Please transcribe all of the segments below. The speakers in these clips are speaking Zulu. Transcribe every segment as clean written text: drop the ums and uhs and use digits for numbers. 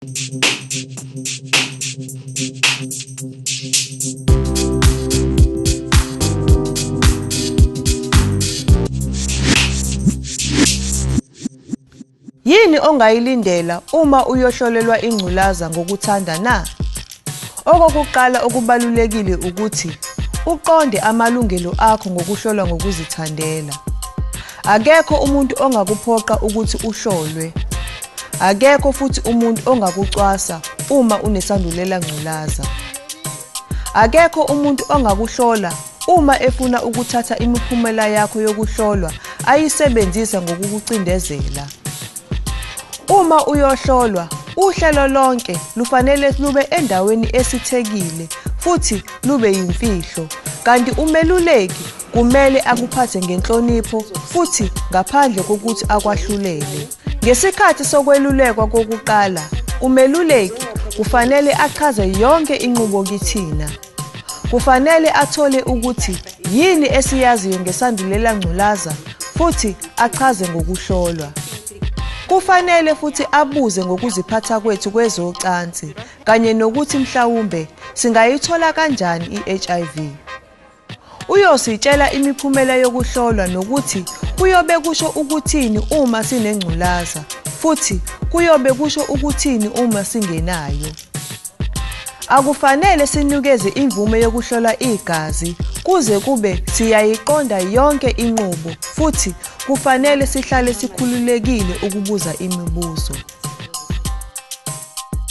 Yini ongayilindela uma uyohlolelwa ingculaza ngokuthanda na? Okokuqala okubalulekile ukuthi uqonde amalungelo akho ngokuhlolwa ngokuzithandela. Akekho umuntu ongakuphoqa ukuthi uhlolwe. Akekho futhi umuntu ongakucwasa uma unesandulela ngculaza. Akekho umuntu ongakuhlola uma efuna ukuthatha imiphumela yakho yokuhlolwa ayisebenzisa ngokukucindezela. Uma uyohlolwa, uhlelo lonke lufanele lube endaweni esithekile futhi lube yimfihlo, kanti umeluleki kumele akuphathe ngenhlonipho futhi ngaphandle kokuthi akwahlulele. Ngesikhathi sokwelulekwa kokuqala, umeluleki kufanele achaze yonke inqubo kithina. Kufanele athole ukuthi yini esiyaziyo ngesandulela ngculaza futhi achaze ngokuhlolwa. Kufanele futhi abuze ngokuziphatha kwethu kwezocansi kanye nokuthi mhlawumbe singayithola kanjani i-HIV. Uyositshela imiphumela yokuhlolwa nokuthi kuyobe kusho ukuthini uma sinengculaza futhi kuyobe kusho ukuthini uma singenayo. Akufanele sinikeze imvume yokuhlola igazi kuze kube siyayiqonda yonke inqubo futhi kufanele sihlale sikhululekile ukubuza imibuzo.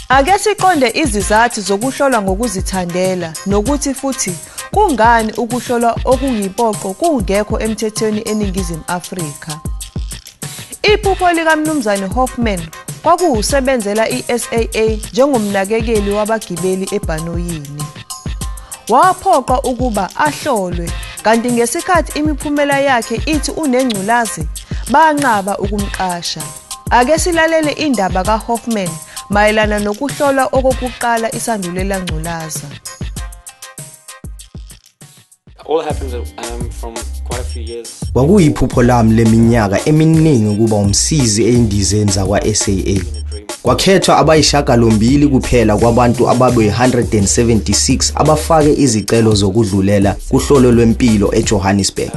Ake siqonde izizathu zokuhlolwa ngokuzithandela nokuthi futhi kungani ukuhlolwa okuyimpoqo kungekho emthethweni eNingizimu Afrika. Iphupho likaMnumzane Hoffman kwakuwusebenzela i-SAA njengomnakekeli wabagibeli ebhanoyini. Waphoqwa ukuba ahlolwe, kanti ngesikhathi imiphumela yakhe ithi unengculazi, banqaba ukumqasha. Ake silalele indaba kaHoffman mayelana nokuhlolwa okokuqala isandulela ngculaza. All happens from quite a few years. Kwakuyiphupho lami leminyaka eminingi ukuba umsizi ey'ndizeni zakwa-SAA. Kwakhethwa abayishiyagalombili kuphela kwabantu ababe-176 abafake izicelo zokudlulela kuhlolo lwempilo eJohannesburg.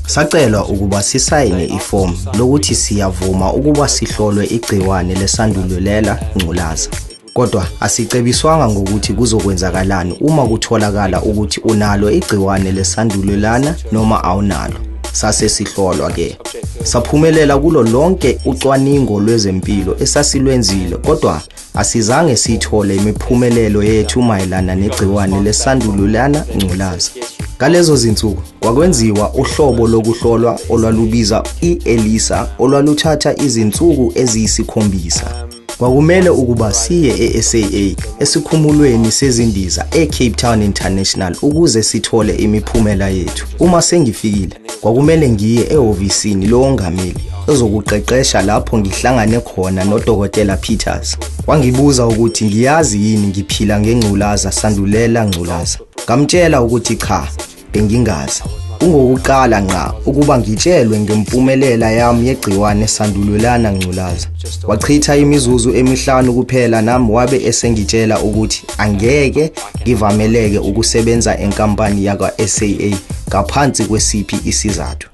Sacelwa ukuba sisayine ifomu lokuthi siyavuma ukuba sihlolwe igciwane lesandululela ngculaza. Kodwa asicebiswanga ngokuthi kuzokwenzakalani uma kutholakala ukuthi unalo igciwane lesandulelana noma awunalo. Sase sihlolwa ke. Saphumelela kulo lonke ucwaningo lwezempilo esasilwenzile, kodwa asizange sithole imiphumelelo yethu mayelana negciwane lesandulelana ngculaza. Ngalezo zinsuku kwakwenziwa uhlobo lokuhlolwa olwalubiza i-ELISA olwaluthatha izinsuku eziyisikhombisa. Kwakumele ukuba siye e-SAA esikhumulweni sezindiza e-Cape Town International ukuze sithole imiphumela yethu. Uma sengifikile, kwakumele ngiye ehhovisini lowongameli ezokuqeqesha lapho ngihlangane khona noDokotela Peters. Wangibuza ukuthi ngiyazi yini ngiphila ngengculaza sandulela ngculaza. Ngamtshela ukuthi cha, bengingazi. Kungokuqala ngqa ukuba ngitshelwe ngempumelela yami yegciwane sandulelana ngculaza. Wachitha imizuzu emihlanu kuphela nami wabe esengitshela ukuthi angeke ngivameleke ukusebenza enkampani yakwa-SAA ngaphansi kwesiphi isizathu.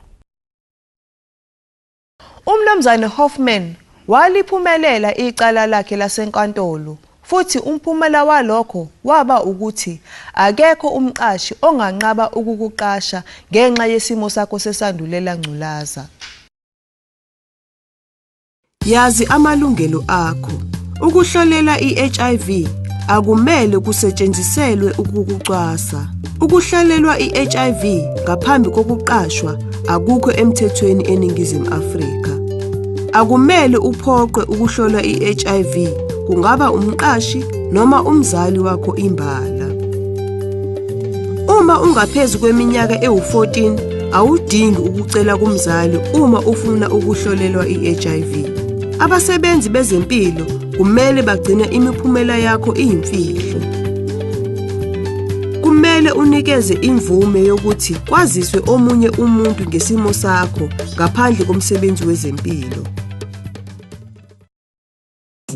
Umnumzane Hoffman waliphumelela icala lakhe lasenkantolo futhi umphumela walokho waba ukuthi akekho umqashi onganqaba ukukuqasha ngenxa yesimo sakho sesandulela ngculaza. Yazi amalungelo akho. Ukuhlolela i-HIV akumele kusetshenziselwe ukukucwasa. Ukuhlolelwa i-HIV ngaphambi kokuqashwa akukho emthethweni eNingizimu Afrika. Akumele uphoqwe ukuhlolwa i-HIV, kungaba umqashi noma umzali wakho imbala. Uma ungaphezu kweminyaka ewu-14, awudingi ukucela kumzali uma ufuna ukuhlolelwa i-HIV. Abasebenzi bezempilo kumele bagcine imiphumela yakho iyimfihlo. Kumele unikeze imvume yokuthi kwaziswe omunye umuntu ngesimo sakho ngaphandle komsebenzi wezempilo.